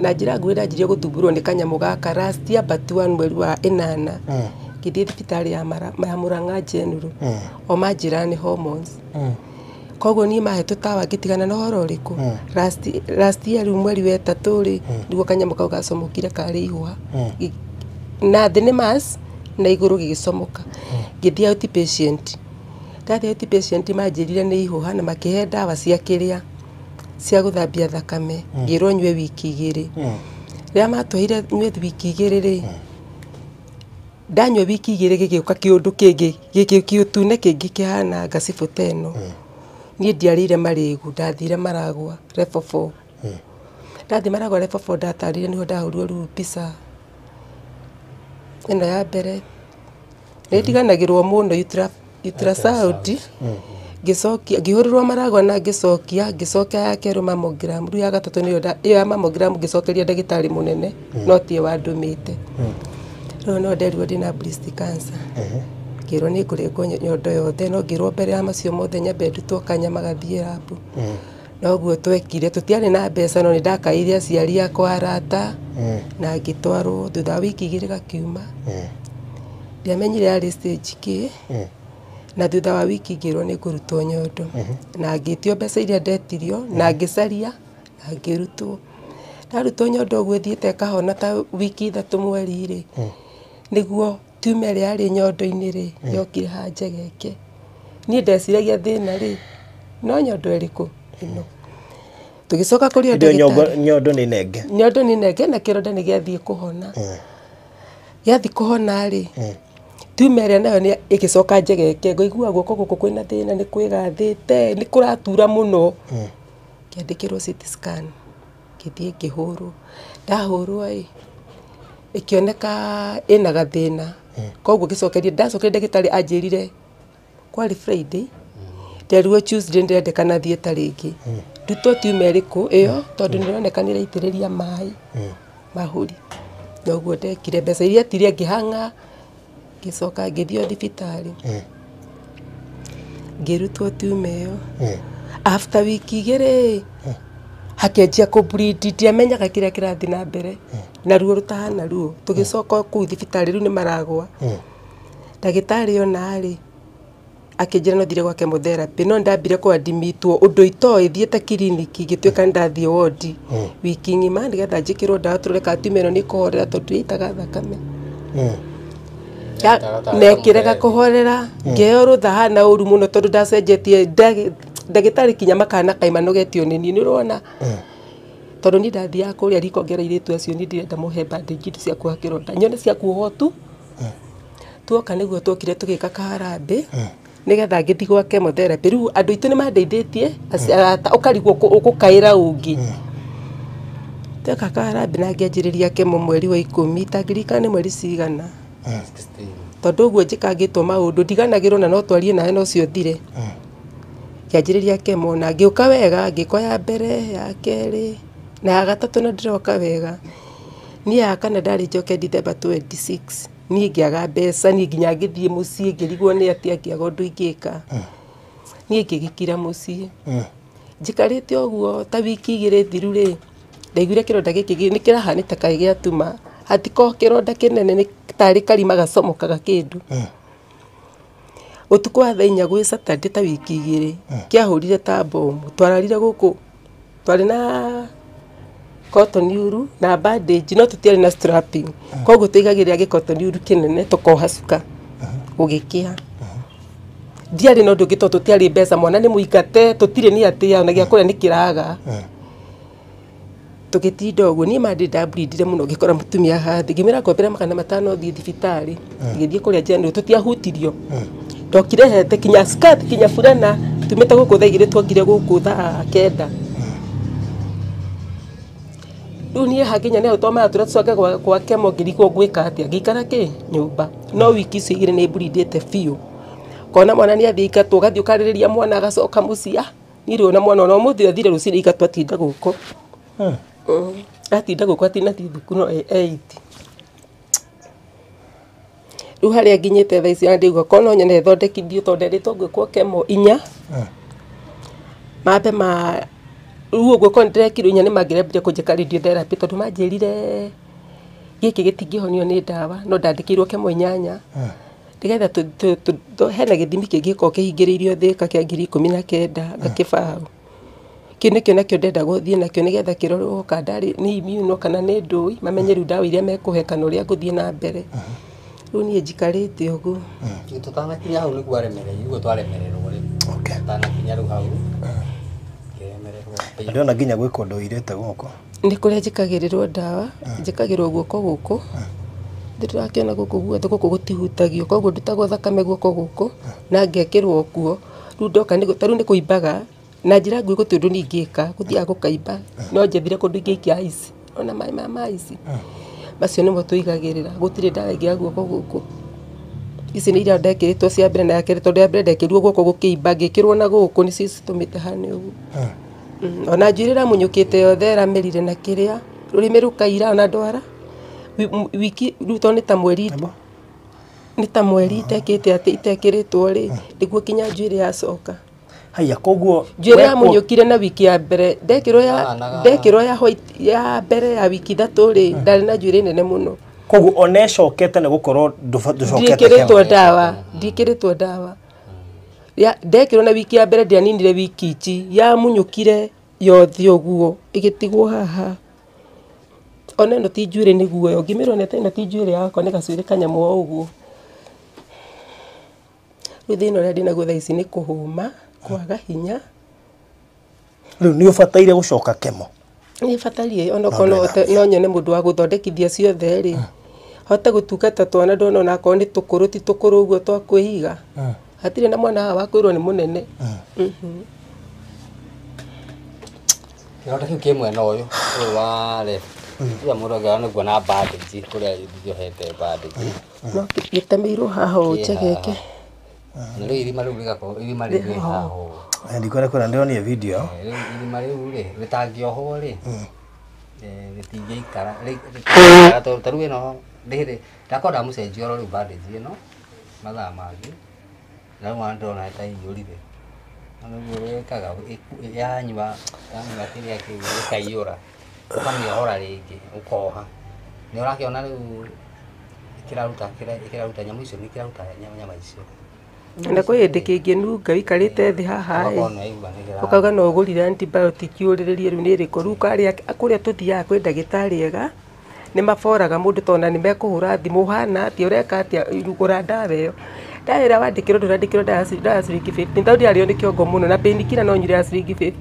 Na njĩra nguhĩ, ndanjirie gũthumbũrwo nĩ kanyamũ gaka last year but one, mweri wa ĩnana. Ngĩthiĩ thibitarĩ ya Murang'a General, o manjĩra nĩ hormones. Koguo niĩ mahe tũtawa ngĩtigana na ũhoro ũrĩkũ. Last year rĩu mweri wa ĩtatũ rĩ, nĩguo kanyamũ kau gacomokire karĩ ihũa. Na thĩ nĩ mass na igũrũ gĩgĩcomoka. Ngĩthiĩ outpatient. Ndathiĩ outpatient manjĩrire nĩ ihũha na makĩhe ndawa cia kĩrĩa cia gũthambia thakame. Ngĩrwo nyue wiki 2. Rĩrĩa matwaire nyue wiki 2 rĩ, ndanyua wiki 2 gĩgĩũka kĩũndũ kĩngĩ gĩkĩ kĩũtune kĩngĩ kĩhana ngacibũ ta ĩno. Niĩ ndiarĩire marĩgu, ndathire Maragwa level 4. Ndathiĩ Maragwa level 4 ndatarire nĩho ndahũrirwo rĩu mbica ĩno ya mbere. Nĩ ndiganagĩrwo mũno ultrasound. Ngĩcokia ngĩhũrĩrwo Maragwa na ngĩcokia ngĩcokia ya kerĩ mammogram. Rĩu ya gatatũ nĩyo ĩyo ya mammogram ngĩcokeria ndagĩtarĩ mũnene no tiwe wandũmĩte. Rĩu no nderirwo ndĩna breast cancer. Ngĩrwo nĩ ngũrengwo nyondo yothe, no ngĩrwo mbere ya macio mothe nyambe ndutwo kanyama gathiĩ lab. Noguo twekire, tũtiarĩ na mbeca no nĩ ndakaĩire aciari akwa, arata, na ngĩtwarwo. Thutha wa wiki 2 gakiuma. Ndiamenyire yarĩ stage kĩ. Na thutha wa wiki ngĩrwo nĩ ngũrutwo nyondo. Na ngĩtio mbeca iria ndetirio na ngĩcaria na ngĩrutwo. Ndarutwo nyondo ũguo ĩthiĩte ĩkahona ta wiki 3 mweri rĩ, nĩguo tumor ĩrĩa yarĩ nyondo-inĩ rĩ yokire haha njegeke. Niĩ ndeciragia thĩna rĩ no nyondo ĩrĩkũ ĩno. Tũgĩcoka kũrĩ o Ndio ndagĩtarĩ. Nyondo nĩ nenge. Nyondo nĩ nenge na kĩronda nĩ gĩathiĩ kũhona. Gĩathiĩ kũhona rĩ, tumor ĩrĩa nayo nĩ ĩgĩcoka njegeke. Ngũigua guoko gũkũ kwĩna thĩna, nĩ kwĩgathĩte, nĩ kũratura mũno. Ngĩandĩkĩrwo CT scan, ngĩthiĩ ngĩhũrwo. Ndahũrwo ĩ, ĩkĩoneka ĩna gathĩna. Koguo ngĩcokeria, ndacokeria ndagĩtarĩ anjĩrire kwarĩ Friday, nderirwo Tuesday ndĩrendekana thiĩ ta rĩngĩ ndutwo tumor ĩrĩkũ ĩyo, tondũ nĩ ĩroneka nĩ ĩraitĩrĩria maĩ mahũri. Noguo ndekire, mbeca iria etirie ngĩhang'a, ngĩcoka ngĩthiĩ o thibitarĩ ngĩrutwo tumor ĩyo. After wiki 2 hakĩanjia kũ bleed. Ndiamenyaga kĩrĩa kĩrathiĩ na mbere na ruo rũtahana ruo. Tũgĩcoka kũu thibitarĩ rĩu nĩ maragwa. Ndagĩtarĩ ona rĩ akĩnjĩra no thire gwa chemotherapy, no ndambire kũ admitwo ũndũ itoĩ. Thiĩte kiriniki ngĩtuĩka nĩ ndathiĩ wodi wiki ng'ima nĩgetha njĩkĩrwo ndawa tũrore kana tumor ĩno nĩ ĩkũhorera, tondũ yaitaga thakame. Na ĩkĩrega kũhorera. Ngĩheo rũtha hana ũru mũno tondũ ndacenjetie ndagĩtarĩ kinya makana kaĩ manogetio nĩ niĩ, nĩ ũrona, tondũ niĩ ndathiaga kũrĩa riko ngera airĩtu acio, niĩ ndirenda mũhe bandage, indo cia kuoha kĩronda, nyone cia kuohwo tu. Tuoka nĩguo tuokire tũgĩka kaharambĩ nĩgetha ngĩthiĩ gwa chemotherapy. Rĩu andũ aitũ nĩ mandeithĩtie, arata, ũkarigwo ũgũkaĩra ũngĩ. Tweka kaharambĩ na ngĩanjĩrĩria chemo mweri wa 10, itangĩririkana nĩ mweri cigana, tondũ ũguo njĩkangĩtwo maũndũ ndiganagĩrwo na no twarie nawe no ũcio ũthire. Ngĩanjĩrĩria chemo na ngĩũka wega, ngĩkwo ya mbere, ya kerĩ na ya gatatũ, na ndĩroka wega. Niĩ ya kana ndarĩ njoke December 26, niĩ ngĩaga mbeca. Niĩ nginya ngĩthiĩ mũciĩ ngĩrigwo nĩ atĩa, ngĩaga ũndũ ingĩka. Niĩ ngĩgĩkira mũciĩ njikarĩte ũguo ta wiki 2 thiru rĩ, ndaiguire kĩronda gĩkĩ nĩ kĩrahanĩte kaĩ gĩatuma hatiko kĩronda kĩnene, nĩ tarĩ karima gacomokaga kĩndũ. Ũtukũ wa thaa 4 gwĩ Saturday ta wiki 2 kĩahũrire ta bomu. Twararire gũkũ, twarĩ na cotton wool na bandage no tũtiarĩ na strapping, koguo tũigagĩrĩra gĩ cotton wool kĩnene tũkoha cuka. Gũgĩkĩa ndiarĩ na ũndũ ũngĩ tondũ tũtiarĩ mbeca, mwana nĩ mũingate, tũtirĩ nĩ atĩa, ona gĩa kũrĩa nĩ kĩraga. Tũgĩtinda ũguo. Niĩ mandĩ ndamburindire mũno, ngĩkora mũtumia haha thĩ, ngĩmwĩra ngombera 500 thiĩ thibitarĩ. Ngĩthiĩ kũrĩa General, tũtiahutirio. Ndokire hete kinya skirt kinya burana, tumĩte gũkũ thaa 2, twokire gũkũ thaa 9. Rĩu niĩ hanginya nĩ hau twamaya tũrĩa tũcoke gwa chemo, ngĩrigwo ngwĩka atĩa, ngĩikara kĩ nyũmba. No wiki icio 2 nĩ mburindĩte biũ, kona mwana nĩ athiĩ aingatwo, ũgathiĩ ũkarĩrĩria mwana agacoka mũciĩ. Ah, niĩ rĩu ona mwana ona ũmũthĩ athire rũcinĩ aingatwo, atinda gũkũ. Atinda gũkũ, atinathiĩ thukuru, no 8. Rĩu harĩa nginyĩte thaa ici ona ndĩigua korwo no nyone thondekithio, tondũ nderĩtwo ngwĩkwo chemo 4 mambe ma Rĩu ũguo korwo nĩndĩrekirwo inya nĩmangĩrambire kũnjĩka radiotherapy tondũ manjĩrire gĩkĩ gĩtingĩhonio nĩ ndawa no ndandĩkĩirwo kemo 8 nĩgetha hena gĩthimi kĩngĩkorwo kĩhingĩrĩirio Thĩka kĩa 19,000 gakĩbaũ. Kĩu nĩkĩo nakĩo ndenda gũthiĩ nakĩo nĩgetha kĩrorwo kana ndarĩ nĩ immuno kana nĩ ndũi mamenye rĩu ndawa iria mekũhe kana ũrĩa ngũthiĩ na mbere. Rĩu niĩ njikarĩte ũguo. Tũtanakinya hau nĩguo aremereirwo, nĩguo twaremererwo rĩ. Tũtanakinya rĩu hau. Kĩremererwo. Ndĩrona nginya gwĩ kũndũ ũirĩte guoko. Nĩ kũrĩa njĩkagĩrĩrwo ndawa, njĩkagĩrwo guoko gũkũ. Ndĩrakĩona gũkũ guothe gũkũ gũtihutagio, koguo ndutagwo thakame guoko gũkũ na ngekĩrwo kuo. Rĩu ndoka ta rĩu nĩ kũimbaga na njĩra nguhĩ gũtirĩ ũndũ niĩ ingĩka, gũthiaga gũkaimba. No njethire kũndũ ingĩikia ice, ona maĩ ma ice. Macio nĩmo tũigagĩrĩra, gũtirĩ ndawa ĩngĩ ya guoko gũkũ. Ici nĩ iria ndekĩrĩtwo cia mbere na ya kerĩ tondũ ya mbere ndekĩrirwo guoko gũkĩimba ngĩkĩrwo na gũkũ nĩcio citũmĩte hane ũguo. Ona njuĩrĩ ĩramunyũkĩte yothe ĩramerire na kĩrĩa, rũrĩmĩ rũkaira ona ndwara. Wiki rĩu tondũ nĩ ta mweri nĩ ta mweri itekĩte atĩ itekĩrĩtwo rĩ, nĩguo kinya njuĩrĩ yacoka. Haya koguo njuĩrĩ yamunyũkire na wiki ya mbere ndekĩrwo ya white ya mbere ya wiki 3 rĩ, ndarĩ na njuĩrĩ nene mũno. Koguo ona ĩcokete nĩ gũkorwo ndũcokete ndiĩkĩrĩtwo ndawa, ndiĩkĩrĩtwo ndawa. Ya ndekĩrwo na wiki ya mbere ndianinire wiki ici, yamunyũkire yothe ũguo ĩgĩtigwo haha. Ona ĩno ti njuĩrĩ nĩ guoya, ũngĩmĩrora ta ĩno ti njuĩrĩ yakwa nĩ gacuĩrĩ kanyamũ o ũguo. Rĩu thĩna ũrĩa ndĩnaguo thaa ici nĩ kũhũma, kwaga hinya. Rĩu nĩ ũbataire gũcoka kemo? Nĩ bataire ona okorwo no nyone mũndũ wa gũthondekithia ciothe rĩ, hote gũtungata twana ndona onakorwo nĩ tũkũrũ ti tũkũrũ ũguo twa kwĩiga. Hatirĩ na mwana haha wa kwĩrwo nĩ mũnene. Kĩronda kĩu kĩ mwena ũyũ ũyũ wa left. Tiga mũndũ angĩona nĩguo na bandage kũrĩa njohete bandage. No gĩtemeirwo haha ũũ njegeke. Na rĩu irima rĩu rĩgakorwo irima rĩu rĩ haha ũũ. Ndikuona kwĩna ndĩronire video. Rĩu irima rĩu rĩ rĩtangĩohwo rĩ rĩtingĩikara rĩtingĩikara tondũ ta rĩu ĩno ndĩrĩ ndakorwo ndamũcenjia oro rĩu bandage ĩno mathaa mangĩ na rĩu ona ndĩrona ta ĩiyũrire. Na nĩguo ĩkaga yanyua kĩrĩa kĩu gĩkaiyũra ũkamĩohora rĩngĩ ũkoha. Nĩ ũrakĩona rĩu kĩraruta nyamũ icio nĩ kĩraruta nyama icio. Na kwĩ hĩndĩ kĩngĩnunga ũikarĩte thĩ haha ĩ, ũkauga no ũgũrire antibiotic ũrĩrĩrie rĩu nĩ ĩrĩkũ. Rĩu kũrĩa tũthiaga kwĩ ndagĩtarĩ ega nĩ maboraga mũndũ tondũ ona nĩ mekũhũra thimũ ũhana atĩa ũreka atĩa gũra ndawa ĩyo. Ndawa ĩrĩa wandĩkĩrwo ndũrandĩkĩrwo ndawa ya ciringi 50 tondũ ndĩrarĩo nĩ kĩongo mũno na painkiller no nyure ya ciringi 50.